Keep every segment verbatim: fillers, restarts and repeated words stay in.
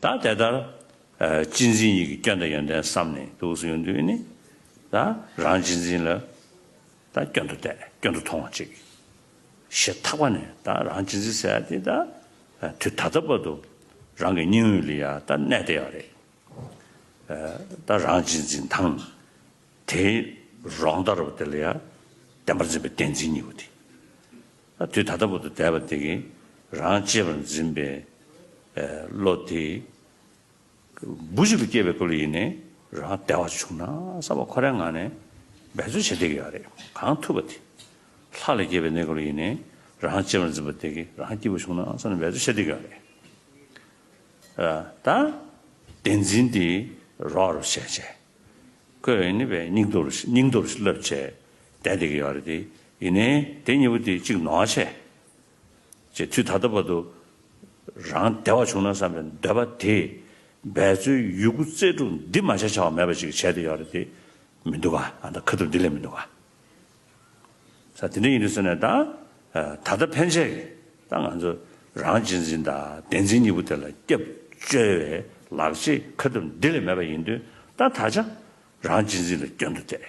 ད་དེ་ལྟར་ཨ་གཅེས་འཛིན་གཉིས་ཀྱི་སྐྱོན་དང་ཡོན་ཏན་བསམ་ནས་འདུག་སེ་ཡོང་དུས་ནི། ད་རང་གཅེས་འཛིན་ལ་ད་སྐྱོན་དུ་བལྟས། སྐྱོན་དུ་མཐོང་བ་ཅིག་ཞེ་ཐག་པ་ནས། ད་རང་གཅེས་འཛིན་ཟེར་ཡ་དེ་ད་དུས་ད་ལྟ་བར་དུ་རང་གི་སྙིང་དབུས་ལ་ཡ་ད་གནས་བསྡད་ཡོད་རེད། ད་རང་གཅེས་འཛིན་དང་དེའི་རོགས་ཟླ་རུ་དེ་ལ་ཡ་བདེན་པར་འཛིན་པའི་བདེན་འཛིན་གཉིས་པོ་དེ། ད་དུས་ད་ལྟ་བར་དུ་བསྡད་པ་དེ་གིས་རང་གཅེས་པར་འཛིན་པའི་བློ་དེ། བུ་ཞིག་ལ་སྐྱེས་པའི་སྐབས་ལ་ཡིན་ནའི་རང་བདེ་བ་བྱུང་ན་བསམ་པ་ཁོ་རའི་ངང་ནས་འབད་རྩོལ་བྱེད་བསྡད་ཀྱི་ཡོད་རེད། གང་ཐུབ་པ་དེ། ལྷ་ལ་སྐྱེས་པའི་གནས་སྐབས་ལ་ཡིན་ནའི་རང་གཅེས་པར་འཛིན་པ་དེ་གིས་རང་སྐྱིད་པོ་བྱུང་ན་བསམ་ནས་འབད་རྩོལ་བྱེད་བསྡད་ཀྱི་ཡོད་རེད། ཨ། ད་བདེན་འཛིན་དེ་རོགས་རུ་བྱས་བྱས། ཁོས་ཡིན་ནའི་བའི་སྙིང་སྟོབས་སྙིང་སྟོབས་ཤིག་བསླབས་བྱས་བསྡད་བསྡད་ཀྱི་ཡོད་རེད་དེ། ཡིན་ནའི་དེ་གཉིས་པོ་དེ་གཅིག་ནོར་བ་བྱས། ཅེས་དུས་ད་ལྟ་བར་དུ་རང་བདེ་བ་བྱུང་ན་བསམ་པའི་འདོད་པ་དེ་འབད་རྩོལ་ཡོད་རྒུ་རྩལ་སྤྲུགས་འདི་མ་བྱས་བྱ་བ་མེད་པ་ཅིག་བྱས་བསྡད་ཡོད་རེད་དེ་མི་འདུག་ག་ཨ། ད་ཁ་ཐུབ་འདི་ལས་མི་འདུག་ག་ས་དེ་འདྲ་ཡིན་དུས་ཟེར་ནས། ད་ད་ལྟ་ཕན་ཆད་ཀྱི་ད་ང་ཚོ་རང་གཅེས་འཛིན་དང་བདེན་འཛིན་གཉིས་པོ་དེ་ལ་སྐྱབས་བཅོལ་བའི་ལག་རྗེས་ཁ་ཐུབ་འདི་ལས་མེད་པ་ཡིན་དུས། ད་ད་ཆ་རང་གཅེས་འཛིན་ལ་སྐྱོན་དུ་བལྟས།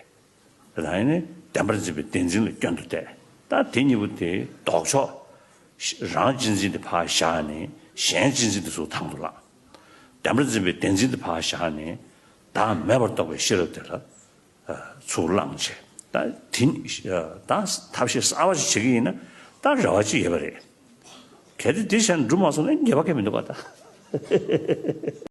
ད་ཡིན་ནའི་བདེན་པར་འཛིན་པའི་བདེན་འཛིན་ལ་སྐྱོན་དུ་བལྟས། ད་དེ་གཉིས་པོ་དེ་ལྡོག་ཕྱོགས། རང་གཅེས་འཛིན་དེ་ཕར་བཞག་ནས་གཞན་གཅེས་འཛིན་དེ་ཚུར་དང་དུ་བླངས། བདེན་པར་འཛིན་པའི་བདེན་འཛིན་དེ་ཕར་བཞག་ནས་བདག་མེད་པར་རྟོགས་པའི་ཤེས་རབ་དེ་ལ་ཨ་ཚུར་བླངས་བྱས། ད་དེ་ནི་ཨ་ད་ཐབས་ཤེས་གསར་པ་ཞིག་བྱེད་ཀྱི་ཡིན་ན། ད་རེ་བ་ཅིག་ཡོད་པ་རེད། གལ་ཏེ་དེ་བྱས་ན་འགྲུབ་མ་སོང་ན་ཉེས་པ་གང་ཡང་མི་འདུག་ག་ད།